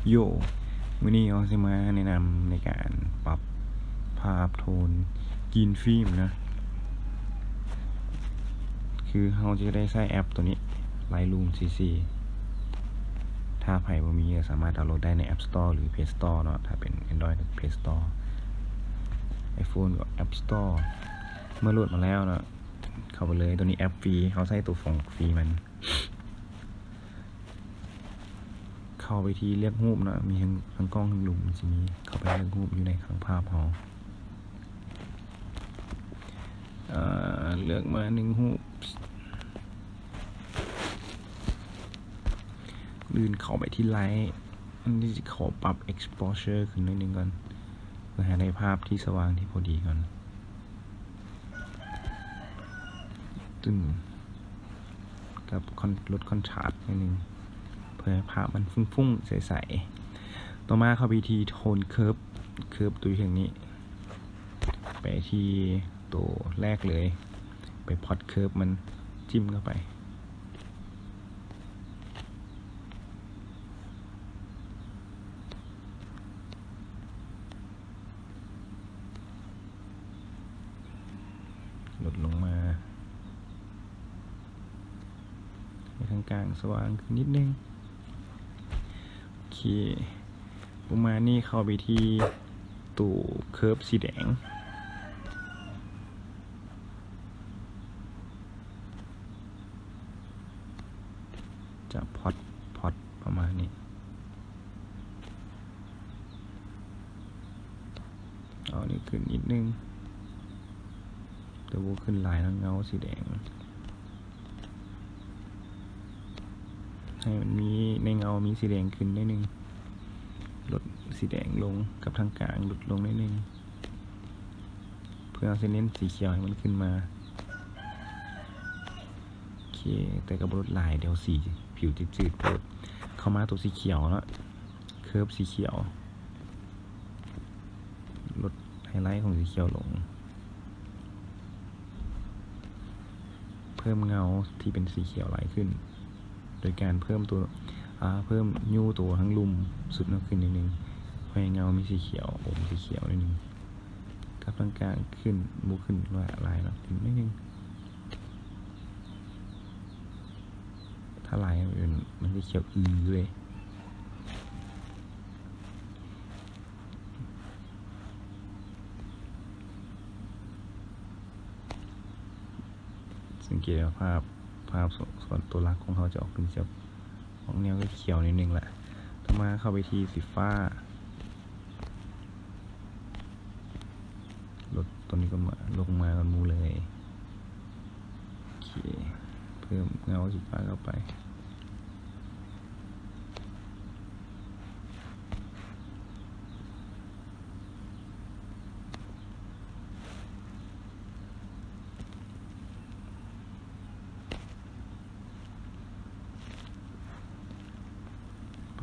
ໂຢ ມື້ນີ້ເຮົາຊິມາແນະນຳໃນການປັບພາບໂທນ Green Film ນະ ຄືເຮົາຈະໄດ້ໃຊ້ແອັບໂຕນີ້ Lightroom ສີ່ສິບສີ່ ຖ້າໃຜບໍ່ມີກໍສາມາດດາວໂຫຼດໄດ້ໃນ App Store ຫຼື Play Store ເນາະ ຖ້າເປັນ Android ກໍ Play Store iPhone ກໍ App Store ເມື່ອໂຫຼດມາແລ້ວເນາະ ເຂົ້າໄປເລີຍ ໂຕນີ້ແອັບຟຣີ ເຮົາໃຊ້ໂຕຟອງຟຣີມັນ ເຂົ້າໄປທີ່ເລືອກຮູບເນາະ ມີທັງ ທັງກ້ອງທັງລຸ່ມ ມັນຊິມີ ເຂົ້າໄປເລືອກຮູບຢູ່ໃນຂ້າງພາບເຮົາ ເອີ ເລືອກມາໜຶ່ງຮູບ ອື່ນເຂົ້າໄປທີ່ Light ອັນນີ້ຊິຂໍປັບ Exposure ຂຶ້ນໜ້ອຍໜຶ່ງກ່ອນ ເພື່ອໃຫ້ໄດ້ພາບທີ່ສະຫວ່າງທີ່ພໍດີກ່ອນ ຕຶ້ງ ກັບຄອນ ລົດຄອນທຣາສໜ້ອຍໜຶ່ງ ເພື່ອໃຫ້ພາບມັນຟຸ້ງໆ ໃສໆ ຕໍ່ມາເຂົ້າໄປທີ່ Tone Curve Curve ຕົວຢູ່ເທິງນີ້ ໄປທີ່ໂຕແລກເລີຍ ໄປພລັອດເຄີບມັນ ຈິ້ມເຂົ້າໄປ. ລົດລົງມາ ໃຫ້ທາງກາງສະຫວ່າງຂຶ້ນນິດໜຶ່ງ ໂອເຄ ປະມານນີ້ ເຂົ້າໄປທີ່ໂຕເຄີບສີແດງ ຈະພລັອດ ພລັອດປະມານນີ້ ເອົານີ້ຂຶ້ນນິດໜຶ່ງ ແຕ່ບໍ່ຂຶ້ນຫຼາຍນະ ເງົາສີແດງ ໃຫ້ມັນມີ ໃນເງົາມີສີແດງຂຶ້ນໜ້ອຍໜຶ່ງ ລົດສີແດງລົງ ກັບທາງກາງຫຼຸດລົງໜ້ອຍໜຶ່ງ ເພື່ອເຮົາຊິເນັ້ນສີຂຽວໃຫ້ມັນຂຶ້ນມາ ໂອເຄ ແຕ່ກໍບໍ່ລົດຫຼາຍ ດຽວສີຜິວຈະຈືດໂພດ ເຂົ້າມາຕົວສີຂຽວເນາະ ເຄີບສີຂຽວ ລົດໄຮໄລຂອງສີຂຽວລົງ ເພີ່ມເງົາທີ່ເປັນສີຂຽວຫຼາຍຂຶ້ນ ໂດຍການເພີ່ມຕົວ ອາ ເພີ່ມຍູ້ຕົວທາງລຸ່ມສຸດເນາະ ຂຶ້ນໜ້ອຍໜຶ່ງ ເພື່ອໃຫ້ເງົາມີສີຂຽວ ອົມສີຂຽວໜ້ອຍໜຶ່ງ ກັບທາງກາງຂຶ້ນ ບໍ່ຂຶ້ນຫຼາຍເນາະ ຂຶ້ນໜ້ອຍໜຶ່ງ ຖ້າຫຼາຍມັນ ມັນຊິຂຽວອືເລີຍ. ສັງເກດວ່າພາບ ພາບສ- ສ່ວນຕົວຫຼັກຂອງເຮົາຈະອອກເປັນສຽບ ອອກແນວຂຽວໜ້ອຍໜຶ່ງລະ. ຕໍ່ມາເຂົ້າໄປທີ່ສີຟ້າ ລົດຕົວນີ້ກໍມາ ລົງມາກັບໝູ່ເລີຍ. ໂອເຄ ເພີ່ມເງົາສີຟ້າເຂົ້າໄປ.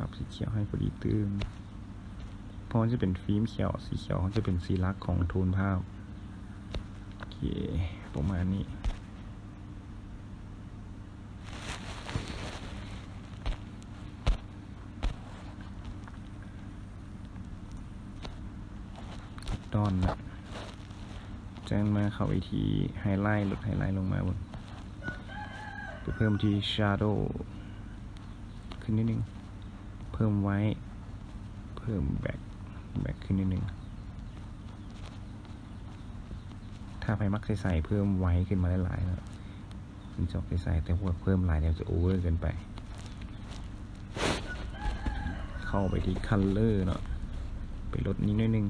ປັບສີຂຽວໃຫ້ພໍດີຕື່ມ ເພາະມັນຈະເປັນຟິມຂຽວ ສີຂຽວມັນຈະເປັນສີຫຼັກຂອງໂທນພາບ. ໂອເຄ ປະມານນີ້. ດອນນະ ຈາກນັ້ນມາເຂົ້າໄປທີ່ໄຮໄລ ລົດໄຮໄລລົງມາເບິ່ງ ໄປເພີ່ມທີ່ແຊໂດ ຂຶ້ນນິດໜຶ່ງ ເພີ່ມໄວດ໌ ເພີ່ມແບລັກ ແບລັກຂຶ້ນນິດໜຶ່ງ. ຖ້າໃຜມັກໃສໆ ເພີ່ມໄວດ໌ຂຶ້ນມາຫຼາຍໆເນາະ ມັນຈະອອກໃສໆ ແຕ່ວ່າເພີ່ມຫຼາຍແລ້ວຈະໂອເວີເກີນໄປ. ເຂົ້າໄປທີ່ຄັນເລີເນາະ ໄປລົດນີ້ໜ້ອຍໜຶ່ງ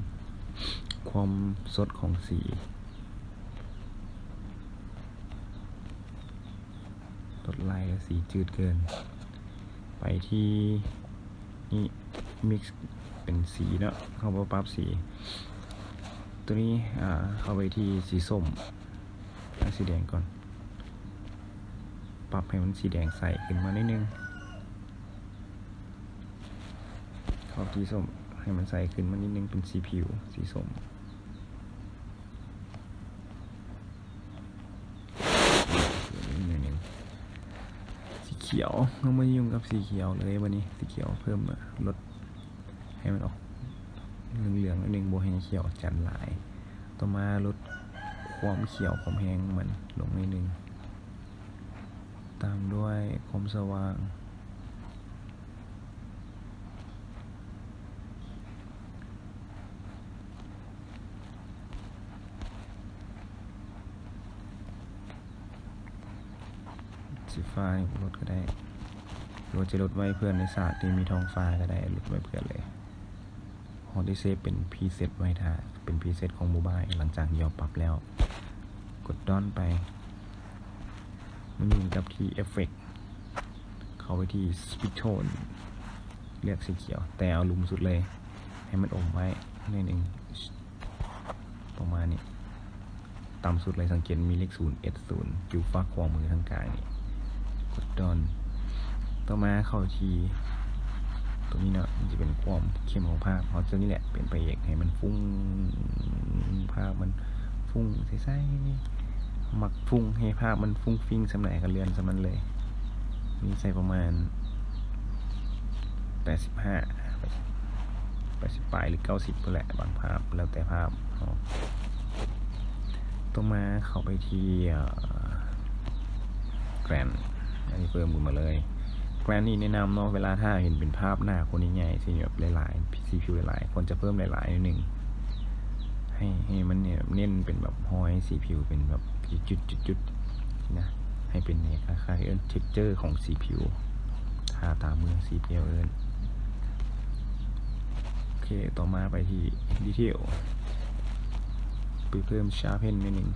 ຄວາມສົດຂອງສີ ລົດໄລ່ແລ້ວສີຈືດເກີນ. ໄປທີ່ນີ້ ມິກເປັນສີເນາະ ເຮົາບໍ່ປັບສີ ຕົວນີ້ ອາ ເຂົ້າໄປທີ່ສີສົ້ມ ແລ້ວສີແດງກ່ອນ ປັບໃຫ້ມັນສີແດງໃສຂຶ້ນມາໜ້ອຍໜຶ່ງ ເຂົ້າທີ່ສົ້ມ ໃຫ້ມັນໃສຂຶ້ນມານິດໜຶ່ງ ເປັນສີຜິວ ສີສົ້ມ. ສີຂຽວ ເຮົາມາຫຍຸ້ງກັບສີຂຽວເລີຍບາດນີ້ ສີຂຽວເພີ່ມ ລົດ ໃຫ້ມັນອອກເຫຼືອງໆໜ້ອຍໜຶ່ງ, ບໍ່ໃຫ້ຂຽວຈັດຫຼາຍ. ຕໍ່ມາລົດຄວາມຂຽວຄວາມແຮງຂອງມັນລົງໜ້ອຍໜຶ່ງ, ຕາມດ້ວຍຄວາມສະຫວ່າງ. ສີຟ້າໃຫ້ລົດກໍໄດ້ ຫຼືວ່າຈະລົດໄວ້ເພື່ອໃນສາກທີ່ມີທ້ອງຟ້າກໍໄດ້, ລົດໄວ້ເພື່ອເລີຍ. ເຮົາໄດ້ເຊບເປັນພຣີເຊັດໄວ້ຖ້າ ເປັນພຣີເຊັດຂອງໂມບາຍ. ຫຼັງຈາກທີ່ເຮົາປັບແລ້ວ ກົດດອນໄປ, ມາຢູ່ກັບທີ່ເອັບເຟັກ, ເຂົ້າໄປທີ່ສະປີດໂທນ, ເລືອກສີຂຽວ ແຕ່ເອົາລຸ່ມສຸດເລີຍ, ໃຫ້ມັນອົມໄວ້ໜ້ອຍໜຶ່ງ ປະມານນີ້. ຕ່ຳສຸດເລີຍ, ສັງເກດມີເລກສູນ ເອັດສູນ ຢູ່ຟາກຂວາມືທາງກາງນີ້, ກົດດອນ. ຕໍ່ມາເຂົ້າທີ່ຕົວນີ້ເນາະ, ມັນຈະເປັນຄວາມເຂັ້ມຂອງພາບ. ເອົາຕົວນີ້ແຫຼະເປັນພະເອກ, ໃຫ້ມັນຟຸ້ງ, ພາບມັນຟຸ້ງໃສໆ. ມັກຟຸ້ງ, ໃຫ້ພາບມັນຟຸ້ງຟິ້ງສ່ຳໃດກໍເລື່ອນສ່ຳນັ້ນເລີຍ. ນີ້ໃສ່ປະມານ ແປດສິບຫ້າ ແປດສິບປາຍ ຫຼື ເກົ້າສິບພຸ້ນແຫຼະ, ບາງພາບ ແລ້ວແຕ່ພາບເນາະ. ຕໍ່ມາເຂົ້າໄປທີ່ ເອີ ແກຣນ ອັນນີ້ເພີ່ມຂຶ້ນມາເລີຍ. ແກຣນນີ້ແນະນຳເນາະ, ເວລາຖ້າເຫັນເປັນພາບໜ້າຄົນໃຫຍ່ໆ ທີ່ແບບຫຼາຍໆ ສີຜິວຫຼາຍໆ ຄວນຈະເພີ່ມຫຼາຍໆໜ້ອຍໜຶ່ງ, ໃຫ້ ໃຫ້ມັນເນັ້ນເປັນແບບຮອຍສີຜິວ ເປັນແບບຈຸດໆໆ ນະ, ໃຫ້ເປັນ ເອີ້ນ ເທັກເຈີຂອງສີຜິວ, ທາຕາມເມືອງສີຜິວເອີ້ນ. ໂອເຄ, ຕໍ່ມາໄປທີ່ດີເທວ, ໄປເພີ່ມຊາເພັນໜ້ອຍໜຶ່ງ.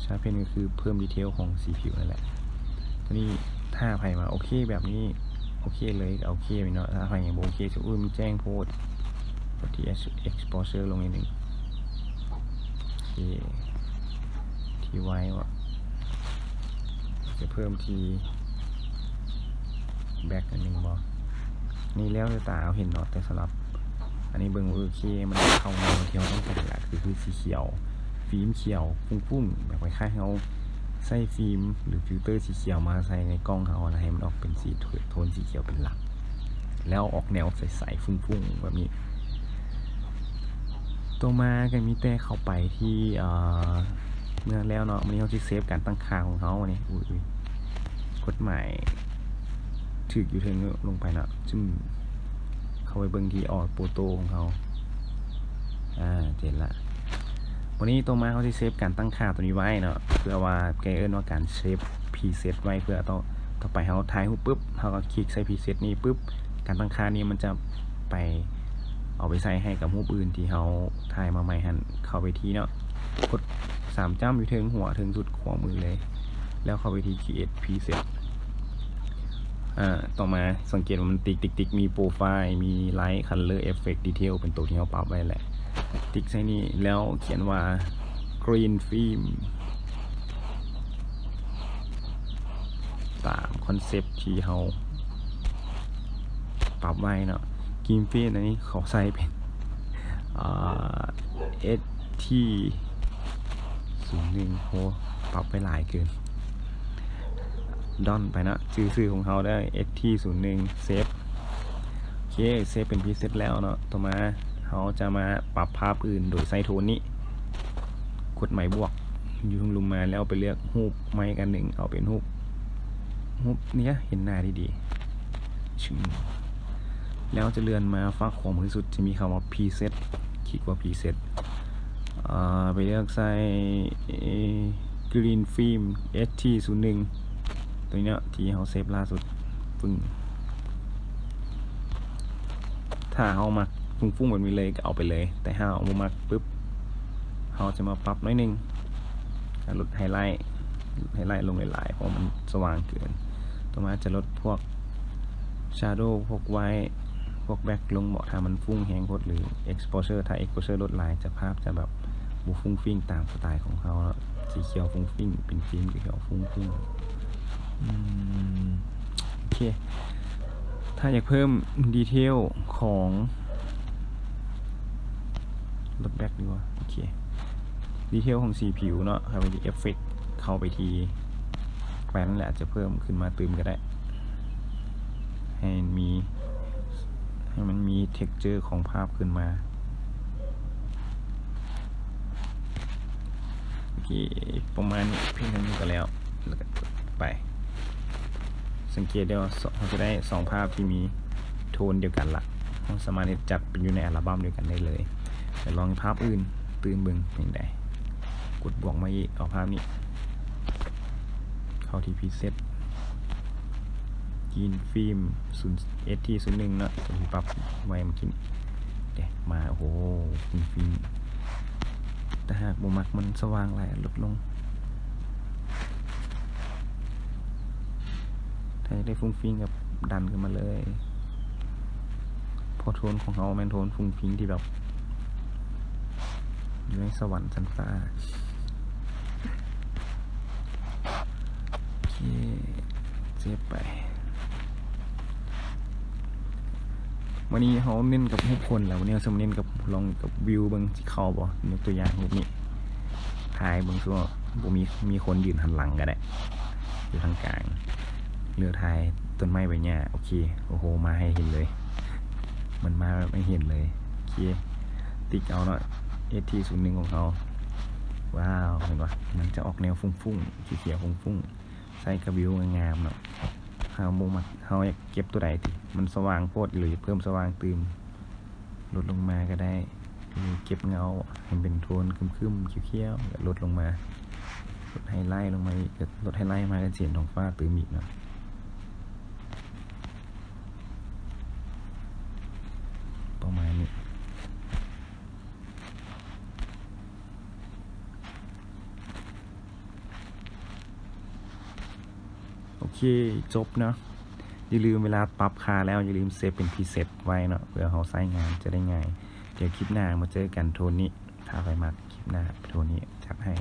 ຊາເພັນກໍຄືເພີ່ມດີເທວຂອງສີຜິວນັ້ນແຫຼະ. ຕົວນີ້ຖ້າໃຜວ່າໂອເຄແບບນີ້ ໂອເຄເລີຍກໍໂອເຄເນາະ, ຖ້າໃຜຍັງບໍ່ໂອເຄ ຈະ ໂອ້ຍ ມັນແຈ້ງໂພດ, ກົດທີ່ເອັກສ໌ໂພເຊີລົງໜ້ອຍໜຶ່ງ. ໂອເຄ ທີ່ໄວວະ ຈະເພີ່ມທີ່ແບັກອັນໜຶ່ງບໍ່? ນີ້ແລ້ວແຕ່ຕາເຮົາເຫັນເນາະ, ແຕ່ສຳລັບອັນນີ້ເບິ່ງວ່າໂອເຄ ມັນເຂົ້າແນວທີ່ເຮົາຕ້ອງການລະ, ກໍຄືສີຂຽວ, ຟີມຂຽວຟຸ້ງໆ ແບບຄ້າຍໆເຮົາໃຊ້ຟີມ ຫຼື ຟິວເຕີສີຂຽວມາໃສ່ໃນກ້ອງເຮົານະ, ໃຫ້ມັນອອກເປັນສີໂທນສີຂຽວເປັນຫຼັກ. ແລ້ວອອກແນວໃສໆ ຟຸ້ງໆແບບນີ້. ຕໍ່ມາກໍມີແຕ່ເຂົ້າໄປທີ່ ເອີ ເມື່ອແລ້ວເນາະ, ມື້ນີ້ເຮົາຊິເຊບການຕັ້ງຄ່າຂອງເຮົານີ້. ອຸ້ຍ ກົດໝາຍຖືກຢູ່ເທິງລົງໄປເນາະ, ຈຶ້ມ ເຂົ້າໄປເບິ່ງທີ່ອອໂຕໂຕ້ຂອງເຮົາ. ອ່າ ເຫັນລະ. ວັນນີ້ຕໍ່ມາເຮົາຊິເຊບການຕັ້ງຄ່າຕົວນີ້ໄວ້ເນາະ, ເພື່ອວ່າ ແກເອີ້ນວ່າການເຊບພຣີເຊັດໄວ້, ເພື່ອຕໍ່ ຕໍ່ໄປເຮົາຖ່າຍຮູບປຶບ ເຮົາກໍຄລິກໃສ່ພຣີເຊັດນີ້ປຶບ ການຕັ້ງຄ່ານີ້ມັນຈະໄປເອົາໄປໃສ່ໃຫ້ກັບຮູບອື່ນທີ່ເຮົາຖ່າຍມາໃໝ່ຫັ້ນ. ເຂົ້າໄປທີ່ເນາະ, ກົດສາມຈ້ຳຢູ່ເທິງຫົວເທິງສຸດຂວາມືເລີຍ, ແລ້ວເຂົ້າໄປທີ່ຄຣີເອດພຣີເຊັດ. ອ່າ ຕໍ່ມາສັງເກດວ່າມັນຕິກໆໆ ມີໂປຣໄຟລ໌ ມີໄລທ໌ ຄັນເລີ ເອັບເຟັກ ດີເທວ ເປັນໂຕທີ່ເຮົາປັບໄວ້ແຫຼະ. ຕິກໃສ່ນີ້ ແລ້ວຂຽນວ່າ ກຣີນຟີມ ຕາມຄອນເຊັບທີ່ເຮົາປັບໄວ້ເນາະ. ກຣີນຟີມອັນນີ້ຂໍໃສ່ເປັນ ອ່າ ເອັດທີ ສູນໜຶ່ງ. ໂຫ ປັບໄປຫຼາຍເກີນ. ດອນໄປເນາະ, ຊື່ ຊື່ຂອງເຮົາເດີ ເອັດທີ ສູນໜຶ່ງ. ເຊບ. ໂອເຄ ເຊບເປັນພຣີເຊັດແລ້ວເນາະ. ຕໍ່ມາເຮົາຈະມາປັບພາບອື່ນໂດຍໃຊ້ໂທນນີ້, ກົດໝາຍບວກຢູ່ເທິງລຸ່ມມາ ແລ້ວໄປເລືອກຮູບໄມ້ກັນໜຶ່ງ, ເອົາເປັນຮູບ ຮູບນີ້ ເຫັນໜ້າດີໆ. ຊຶ່ງ ແລ້ວຈະເລື່ອນມາຟາກຂວາມືສຸດ ຈະມີຄຳວ່າພຣີເຊັດ, ຄລິກວ່າພຣີເຊັດ. ເອີ ໄປເລືອກໃສ່ ເອີ ກຣີນຟີມ ເອັດທີ ສູນໜຶ່ງ ຕົວນີ້ເນາະ ທີ່ເຮົາເຊບລ່າສຸດ. ປຶ້ງ. ຖ້າເຮົາມັກຟຸ້ງໆແບບນີ້ເລີຍກໍເອົາໄປເລີຍ, ແຕ່ຖ້າເຮົາບໍ່ມັກປຶບ ເຮົາຈະມາປັບໜ້ອຍໜຶ່ງ, ລົດໄຮໄລ ລົດໄຮໄລລົງຫຼາຍໆ ເພາະມັນສະຫວ່າງເກີນ. ຕໍ່ມາຈະລົດພວກ ຊາໂດ ພວກໄວ ພວກແບັກລົງເບາະ ຖ້າມັນຟຸ້ງແຮງໂພດ ຫຼື ເອັກສ໌ໂພເຊີ ຖ້າເອັກສ໌ໂພເຊີລົດຫຼາຍ ຈະ ພາບຈະແບບບໍ່ຟຸ້ງຟິ້ງຕາມສະໄຕຂອງເຮົາເນາະ. ສີຂຽວຟຸ້ງຟິ້ງ ເປັນຟິມຂຽວຟຸ້ງຟິ້ງ. ອືມ ໂອເຄ ຖ້າຢາກເພີ່ມດີເທວຂອງ ລົດແບັກດີກວ່າ. ໂອເຄ ດີເທວຂອງສີຜິວເນາະ, ເຂົ້າໄປທີ່ເອັບເຟັກ ເຂົ້າໄປທີ່ແກຣນ ແລ້ວອາດຈະເພີ່ມຂຶ້ນມາຕື່ມກໍໄດ້ ໃຫ້ມັນມີ ໃຫ້ມັນມີ texture ຂອງພາບຂຶ້ນມາ. ໂອເຄ ປະມານນີ້ ພຽງເທົ່ານີ້ກໍແລ້ວ ແລ້ວກໍໄປ. ສັງເກດໄດ້ວ່າ ເຮົາຈະໄດ້ສອງພາບທີ່ມີໂທນດຽວກັນລະ. ເຮົາສາມາດເຮັດຈັດເປັນຢູ່ໃນອັລບັມດຽວກັນໄດ້ເລີຍ. ແລ້ວລອງພາບອື່ນຕື່ມເບິ່ງເປັນໃດ. ກົດບວກມາອີກ ເອົາພາບນີ້ ເຂົ້າທີ່ preset ກຣີນຟິລມ ເອສທີ ສູນໜຶ່ງເນາະ ທີ່ປັບໄວ້ເມື່ອກີ້ນີ້. ເດ ມາ ໂອ້ໂຫ ຟຸ້ງຟິ້ງ. ແຕ່ຫາກບໍ່ມັກມັນສະຫວ່າງຫຼາຍ ລົດລົງ. ຖ້າຢາກໄດ້ຟຸ້ງຟິ້ງກໍດັນຂຶ້ນມາເລີຍ ເພາະໂທນຂອງເຮົາແມ່ນໂທນຟຸ້ງຟິ້ງທີ່ແບບ ຢູ່ໃນສະຫວັນຊັ້ນຟ້າ. ໂອເຄ ເຊບໄປ. ວັນນີ້ເຮົາເນັ້ນກັບຮູບຄົນແລ້ວ, ວັນນີ້ເຮົາຊິມາເນັ້ນກັບ ລອງກັບວິວເບິ່ງ ຊິເຂົ້າບໍ່? ຍົກຕົວຢ່າງຮູບນີ້ ຖ່າຍເບິ່ງ ສົມມຸດວ່າບໍ່ມີ ມີຄົນຢືນຫັນຫຼັງກໍໄດ້ ຢູ່ທາງກາງ ເລືອກຖ່າຍຕົ້ນໄມ້ໃບຫຍ້າ. ໂອເຄ ໂອ້ໂຫ ມາໃຫ້ເຫັນເລີຍ ມັນມາແບບໃຫ້ເຫັນເລີຍ. ໂອເຄ ຕິກເອົາເນາະ ເອສທີ ສູນໜຶ່ງ ຂອງເຮົາ. ວ້າວ ເຫັນບໍ່? ມັນຈະອອກແນວຟຸ້ງໆ ຂຽວໆ ຟຸ້ງໆ ໃສ່ກັບວິວງາມໆເນາະ. ເຮົາບໍ່ມັກ ເຮົາຢາກເກັບຕົວໃດຕິ ມັນສະຫວ່າງໂພດ ຫຼື ຢາກເພີ່ມສະຫວ່າງຕື່ມ ລົດລົງມາກໍໄດ້ ຫຼື ເກັບເງົາໃຫ້ເປັນໂທນຄຶ້ມໆ ຂຽວໆ ແລ້ວລົດລົງມາ ລົດໄຮໄລລົງມາອີກ ກໍລົດໄຮໄລມາກໍຊິເຫັນທ້ອງຟ້າຕື່ມອີກເນາະ ປະມານນີ້. ໂອເຄ ຈົບເນາະ. ຢ່າລືມ ເວລາປັບຄ່າແລ້ວ ຢ່າລືມເຊບເປັນ preset ໄວ້ເນາະ ເພື່ອເຮົາໃຊ້ງານຈະໄດ້ງ່າຍ. ດຽວຄລິບໜ້າມາເຈີກັນໂທນນີ້ ຖ້າໃຜມັກຄລິບໜ້າໂທນນີ້ ຈັດໃຫ້.